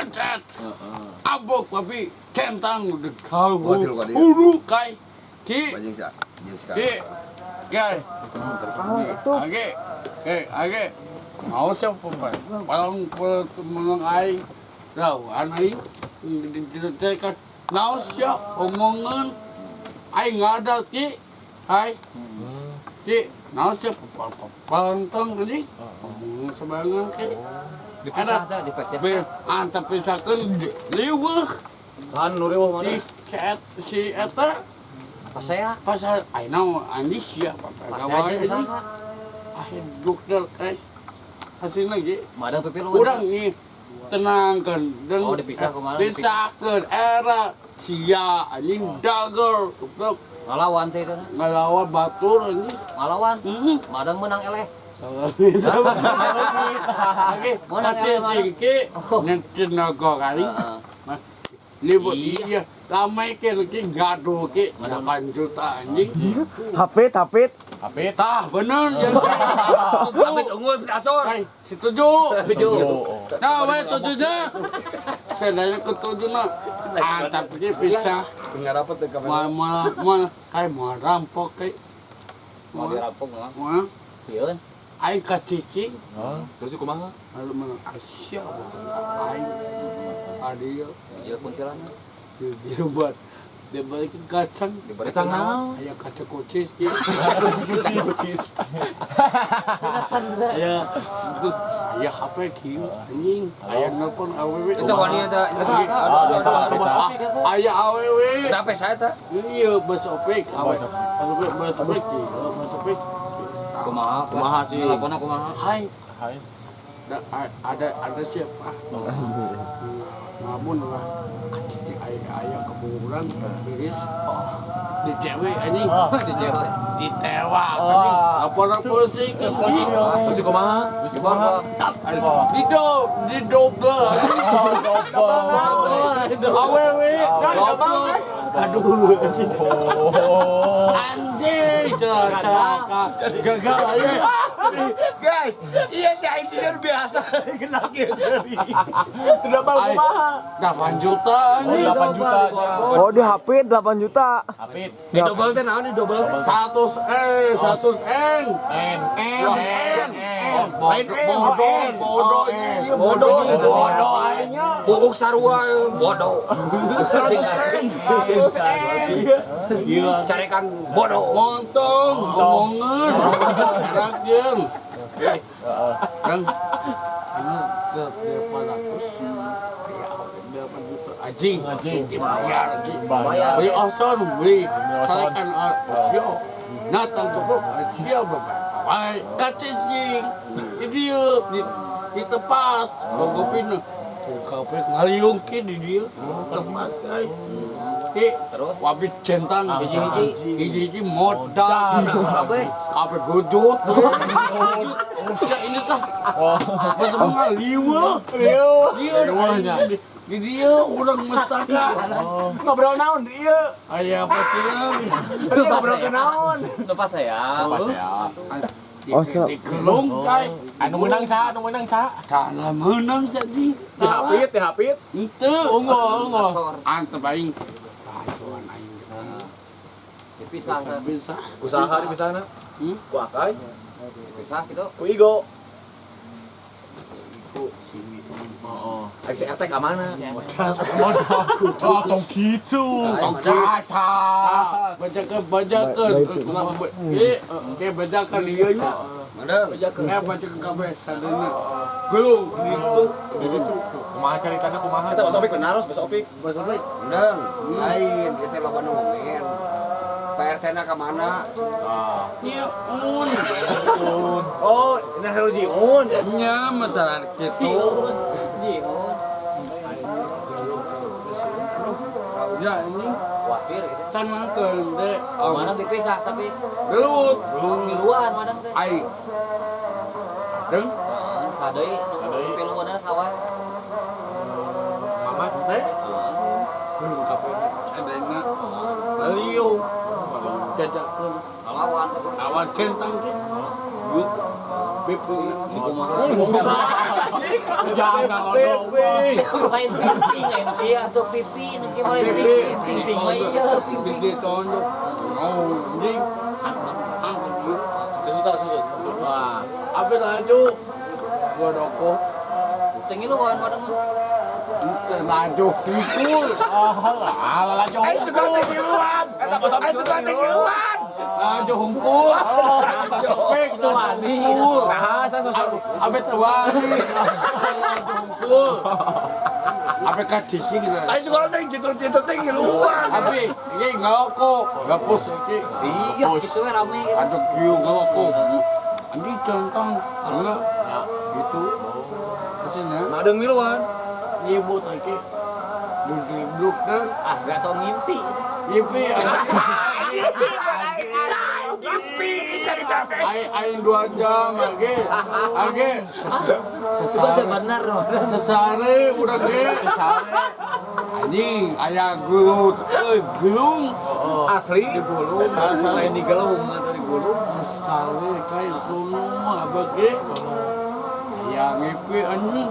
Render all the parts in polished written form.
Kencet. Abok babi centang udah kau. Gua tilu ka dieu. Uru kai. Ki. Anjing sa. Jeung Ki. sekarang. Kai. Age. Ke, age. Mau siapa pak? Paling menang aing. Lawan aing. Kan. Naos sia omongan aing ngada ki. Hai. Ki, naos sia pantang tadi. Omongan sebangan ki. Dipisah teh, dipisah. Be, antep pisahkeun liweuh Kan nu riweuh mana? di si eta Pasea. pasal ayeuna anjing sia Pasea pagawe jeung anjing. saha? Ah, dokter hasilna ge Madang pipiluan. urang nih tenangkan dan Oh, dipisah kumaha? pisahkeun era sia anjing dager goblok Ngalawan teh itu. ngalawan batur anjing. Ngalawan. Madang menang eleh. Oke, Menang eleh, madang. kacicing ki Oh. nyetin naga kali. Heeh. Libut iya, ramai ke ki gaduh ki 8 juta anjing. Hapit, hapit. Apit. Tah bener ya. Amit unggul asor. Hai, setuju. Setuju. Nah, we tujuhnya. Saya nanya ke tujuhna. Ah, tapi pisah. Enggak rapat teh kamera. Mau mau mau kayak mau rampok kayak. Mau dirampok mah. Mau Sieun. aing kacicing. Terus kumaha? Lalu menang Asia aing adia Ieu kuntilanak. dia buat dia balikin kacang. Kacang naon? Aya kaca kucis dia. Kucis. Aya terus aya HP kieu anjing. Aya nelpon awewe. Eta wani eta. Aya awewe. Eta apa saya eta? Iya, bahasa opek. Awe. Bahasa opek, bahasa opek, bahasa opek. Kumaha? Kumaha, Ci? Teleponna kumaha? Hai, Hai. Ada siapa? Namun lah, kacicing aya aya keburan beris. Di cewek anjing. Di cewek. Ditewak anjing. Laporan polisi ke polisi. Terus kumaha? Terus kumaha? Di di dobel. Awewe. Dobel. Aduh. Anjing, celaka. Gagal aja. Guys, iya si aing tidur biasa kena kieu seri. Double kumaha? 8 juta anjing. 8 juta. Oh, di hapit 8 juta. Apit. Eh double teh naon di double? 100 N, 100 N. N N N. N. Lain M, Bodoh, N. bodoh, Bodoh situ. bodoh aingnya. Buuk sarua bodoh. 100 M. Iya. Carekan bodoh. Montong, omongan, rakyat. Kang, ini ke 800, ya, 8 juta anjing, Anjing. dibayar lagi. Bayar. Beli oson, beli, Beli oson. saya kan osio, natang cukup, osio bapak. Baik, kacicing, di dia, di tepas, bogopin, kopi ngaliung ki di dia, tepas guys. Ki, Terus? wabi centang, Hiji-hiji. hiji-hiji modal, Kabeh. apa gudut, gudut, usia ini tah, apa semua liwe, liwe, di dia urang mestaka, Ngobrol naon di ieu? aya apa sih? Ngobrol ke naon? Lepas ya. Pas ya. Oh, so. Dikelung kai, Anu menang sa, anu menang sa. kalah menang jadi, Di hapit, di hapit. ente, Unggul, unggul. antep aing, kacauan aing, Dipisah. bisa bisa, Usaha di sana. Hmm? Ku Akai, Dipisah gitu. ku Igo. ku sini, Heeh. Ai si RT ka mana? Modal. Oh, tong gitu. Tong kasa. bacakan bacakan, oke bacakan dia nya. Mandeng. Eh bacakan kabeh sadana. Gelung gitu, gitu. Kumaha caritana kumaha? Eta Bos Opik benar, Bos Opik. Bahasa baik. Mandeng. Lain ieu teh loba nu ngomen. Pak RT na ka mana? Iya, un. Oh, nah Rujiun. Nya masalah gitu. Jiun. Ya ini Khawatir gitu. tangan deh. Madang dipisah tapi Gelut. ngiluan madang teh. Ai. Deng, Heeh, kadeui nu piluanna sawah. mama teh. Gelung kabeh sadana. Liu. Jajakeun Ngalawan tapi. awan centang ki. Yuk. Pipi. Jangan ngomong. Lain pimping lain kieu atau pipi nu kieu mah lain Pipi. pimping. Pimping mah iya pimping. Pipi tonjok. Oh, anjing. Angkat ieu. Susut tak susut. Wah, apa laju? Gua doko. Teu ngiluan madang mah. Laju hungkul. Ah, laju. Aing suka teh ngiluan. Aing suka teh ngiluan. Laju hungkul. Sopek laju hungkul. Nah, saya susut. Abe tuani. Laju hungkul. Abe kacicing gitu. Aing suka teh jitu-jitu teh ngiluan. Abe, iki ngerokok. Gapus iki. Iya, gitu we rame gitu. Ada kieu ngerokok. Anjing centang. Enggak. Gitu. Kesini. Madeng miluan. Nyebut iki. Duduk-duduk dan Ah, gak tau ngimpi. Ngimpi. Ngimpi cerita teh. Aing 2 jam lagi. Lagi. Itu teh bener. Sesare udah ge. Sesare. Anjing aya gelut euy gelung. Asli. Digulung, lain digelung atau digulung. Sesare kai kuno abage. Aya ngimpi anjing.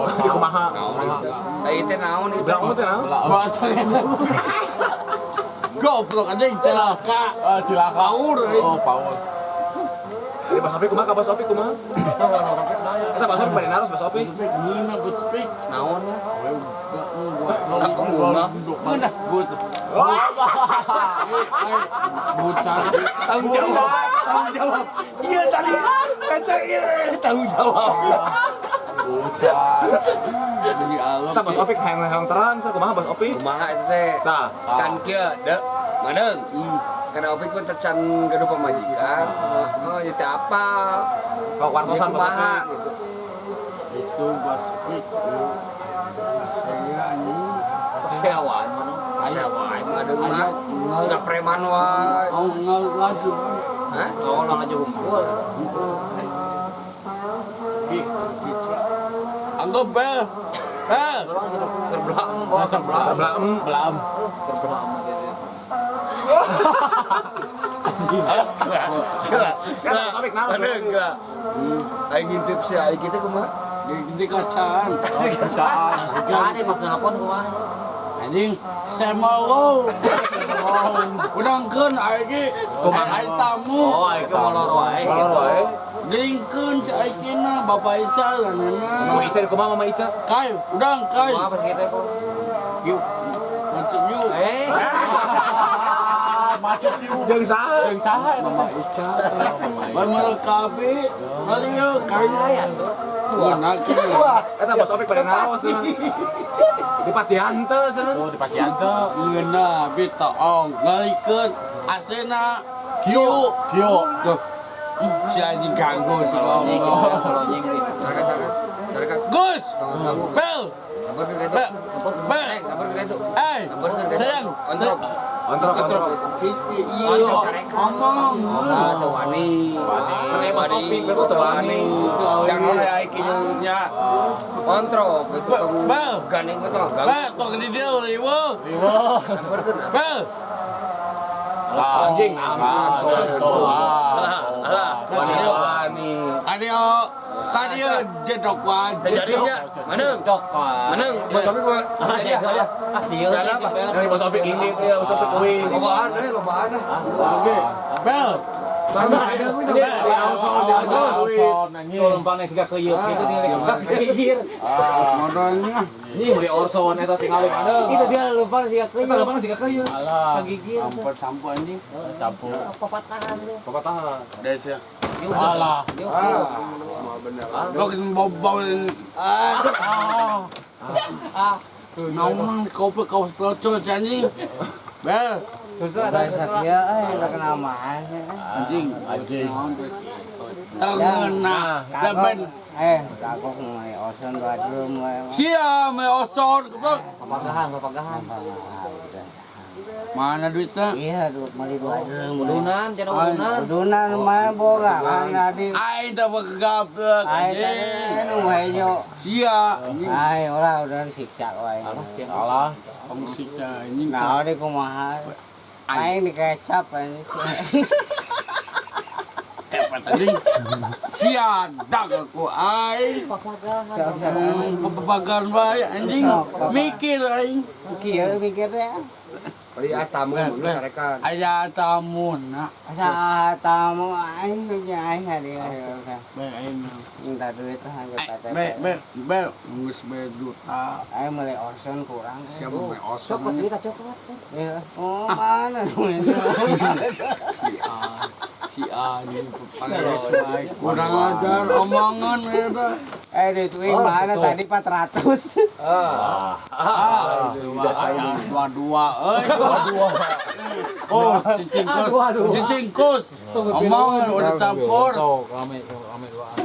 Di kumaha? Aing teh naon itu? Belang teh naon? Bahasa eta. Goblok anjing celaka. Ah, cilaka. Paur euy. Oh, paur. Jadi Bas Opik kumaha? Ka Bas Opik kumaha? Eta Bas Opik bade naros Bas Opik. Ngeunah bespik. Naon? Ngeunah but. Bocah. Tanggung jawab. Tanggung jawab. Iya tadi. Kaca iya tanggung jawab. Bocah. Demi Allah. Eta Bas Opik hayang-hayang terang, sa kumaha Bas Opik? Kumaha eta teh? Tah, Kan kieu deuk. Madeng. Karena Opik pun tecan gaduh pamajikan. Oh, ieu teh apa? kau wartosan Ieu Bas kumaha Opik. gitu. Itu Baspik. Saya anjing. Sewan mana? Asa wae madeng mah. Sudah preman wae. Au ngalaju. Hah? Oh, orang aja humpul. Ki, citra. Anggap bel. Bel. Orang gitu kerbelam, kok Belam. Belam. Belam. kerbelam gitu. Kan Bas Opik naros. Madeng enggak. Aing ngintip si aing kita kumaha? Di kacaan. Kacaan. Kan pas nelpon kumaha. Anjing, saya mau. Udangkeun aing ge. Aing tamu. Oh, aing ke molor wae Molor gitu. wae. Geringkeun si aing na Bapak Ica Mama lanana. Ica di kumaha Mama Ica? Kai, udang kai. Kumaha pas gitu kok. Yuk. Macet yuk. Eh, Macet yuk. Jeung saha? Jeung saha eta Mama Ica. Bener kabe. Mari yuk kai. kayan tuh. Ngeunah kieu. Eta Bas Opik bade naros cenah. Di pasian teu cenah. Oh, di pasian teu. Ngeunah bitaong ngalikeun asena kieu. Kio. Tuh. Si anjing ganggu si goblok. Lonjing gitu. Carakan carakan. Carakan. Gus. Bel. Sabar ke itu. Bel. Bel. Eh, sabar ke itu. Eh, Sabar ke itu. sayang. Ontrop. Ontrop ontrop. Iya, ngomong. Ah, teu wani. Karena Bas Opik berarti teu wani. Jangan oleh aing nya. Ontrop itu tong. Bel. Gandeng mah tong ganggu. Bel, tong di dieu riweuh. Riweuh. Sabarkeun. Bel. Anjing. Alah, Alah, wani wani. Kadio, kadio jedok wae. Jadinya maneng. Dok. Maneng, Bas Opik mah. Jadi ah. Ah, sieun. Jalan apa? Dari Bas Opik ini tuh ya, Bas Opik kuing. Lobaan euy, lobaan ah. Oke. Bel. Madeng itu. Di Alson, di Alson. Tuh lempangnya tiga keyeup gitu nih. Keyir. Modalnya. Ini beli Orson eta tinggal mana? Itu dia lempang tiga Eta keyeup. lempang siga keyeup. Alah. Kagigir. Sampah sampah anjing. Campur. Papatahan lu. Papatahan. Desa. Alah. Ah, semua bener. Lo bau bau Ah. Ah. Naon kau kau pelocor anjing. Bel. Bahasa kia, eh, kenamaan. Anjing. Anjing. Tengena. Kagok, Dapen. kagok mulai oson badrum mulai. Sia me oson goblok. Papagahan, papagahan. Mana duitnya? Iya, duit mali dua drum. Udunan, jangan udunan. Udunan mah boga kan tadi. Aing teh gablek Ai tadi anjing. nu hejo. Sia anjing. Ai ulah udah disiksa wae. Alah. Tong siksa anjing. Nah, di kumaha. Aing dikecap anjing. Anjing. Siadak aku aing. Papagan wae anjing. Mikir aing. Kieu mikir teh. Bari tamu Leh, leh. carekan. Aya tamu na. Asa tamu aing punya aing hari Be aing. Minta duit lah anggo KTP. Be be be geus be juta. Aing mulai orson kurang. Siapa be osong. Coklat duit coklat. Ya. Oh, mana? Si A, si A ini pakai kurang ajar omongan eta. Eh, duit uing mana tadi 400. Ah, dua dua, eh dua dua. Oh, cicingkus, cicingkus. Omongan udah campur. Sok rame rame duaan.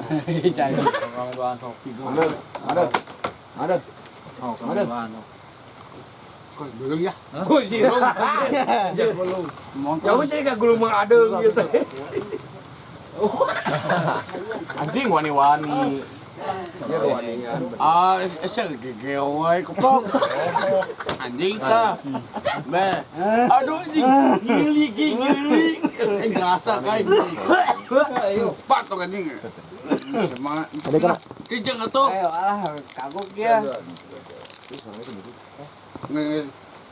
Jadi, Rame duaan sok. Ada. Ada. Oh, rame duaan. kos belum ya? Oh, iya. Motor. Ya sih ka gulung Mang Adeng gitu. Anjing wani-wani. Ya waningan. Ah, ese gegeo wae keplok. Anjing tah. Be. Aduh anjing, gili gili. Eh ngerasa kayak. Patok anjing. Semangat. Kijang atuh. Ayo alah kagok dia.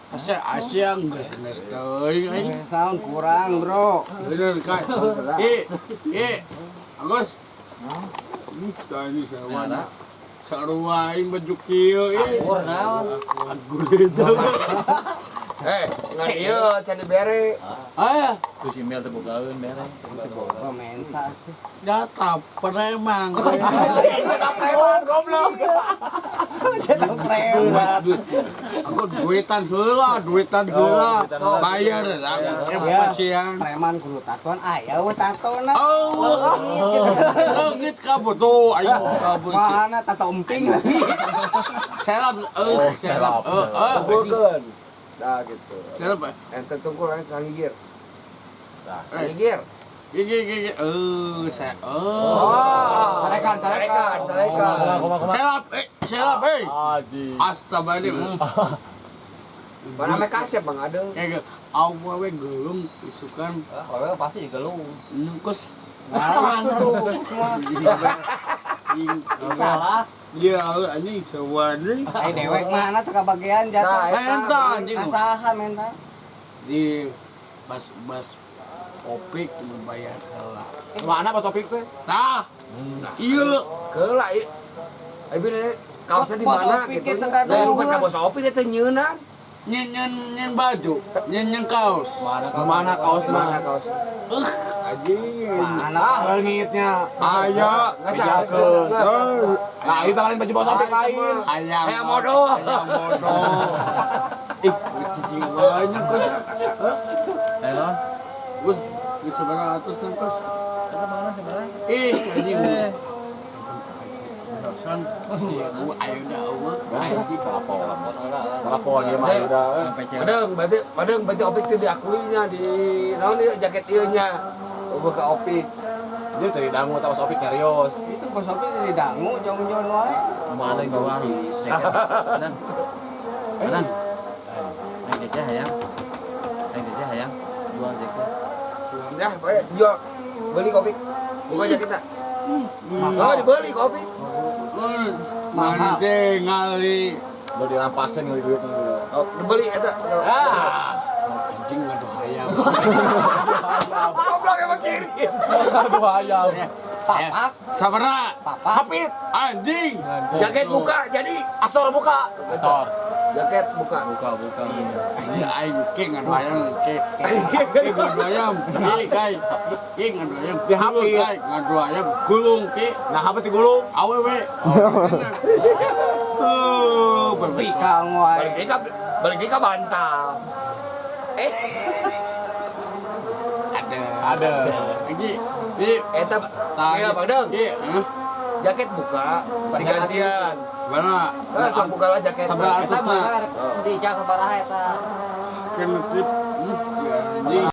Asia Asia geus geus teuing aing. Tahun kurang, Bro. Bener kai. Eh, eh. Agus. Tadi sawana. Sarua aing baju kieu eh. Akur naon. Agur itu. Eh, ngan ieu can dibere. Ah, Tuh si Mel teh bogaeun mere. Komentar. data preman. Goblok. Cetak preman. Duit, duit. Aku duitan heula, duitan heula. Bayar lah, aku pasian. Preman kudu tatoan aya we tatona. Oh, leungit kabur tuh, ayo kabur. Mana tato emping lagi. Serap, eh, serap, eh, eh. Kumpulkeun. Nah gitu. Serap, eh. Ente tungkul lain sangigir. Nah, sangigir. Gigi, gigi, eh, saya, eh. Carekan, carekan, carekan. Serap, eh, serap, eh. Anjing. Astagfirullahaladzim. Mana make kasep Bang Adeng. Kayak awewe we gelung isukan Awewe pasti digelung. nungkus. Salah. Iya, anjing sewani. Ai dewek mana teu kabagian jatuh. Nah, Menta anjing. Asaha menta. Di bas bas opik membayar heula. Mana Pak Topik teh? Tah. Iya. Keula ieu. Ai bine kaosnya di mana Bos Opik gitu. teh teu Nah, bukan kaduhun. ka bos Opik teh nyeunan. Nyen nyen nyen baju, nyen nyen kaos. Mana kaos Mana mah? kaos? Anjing. Mana? Ah, leungitnya. Aya. Nggak salah. Nah, itu lain baju bos Opik lain. Ayam. Ayam bodoh. Ayam bodoh. Ih, cicing banyak kos. Ayo. Gus, duit 900 nang kos. Eta mana sebenarnya? Ih, anjing. Son, gua ayo dah eueuh. Ayo di Telepon ieu mah udah. Madeng, berarti madeng berarti Opik teh diakuinya di naon ieu jaket ieu nya. Eueuh ka Opik. Dia tadi dangu tahu Opik nyarios. Itu bos Opik di dangu jong-jong wae. Mana yang bawaan? Senang. Senang. Aing kece hayang. Aing kece hayang. Dua jaket. Ya, pokoknya jual beli kopi. Buka jaketnya. Oh, dibeli kopi. Mana teh ngali. Lo dirampasin ngali duit Oh, dibeli eta. Ah, Anjing ngadu hayam. Goblok emang sirik. aduh ayam. Papak. Sabara. Papak. Hapit. Anjing. Jaket buka jadi Asor buka. Asor. jaket buka. Buka buka. Iya aing ke ngadu hayam ke. Ke ngadu hayam. Ih kai. Ke ngadu hayam. Di hapit. Kai ngadu hayam gulung ke. Nah, apa digulung? Awewe. Oh, berbisa. Pikang wae. Balik deui ka bantal. Eh, Ada. Ada. Ini ini eta iya Bang Deng. Iya, hah? Jaket buka, digantian. Mana? Nah, sok bukalah jaket. Sabaraha Eta atus na. mana di jang sabaraha eta. Kena trip. Anjing.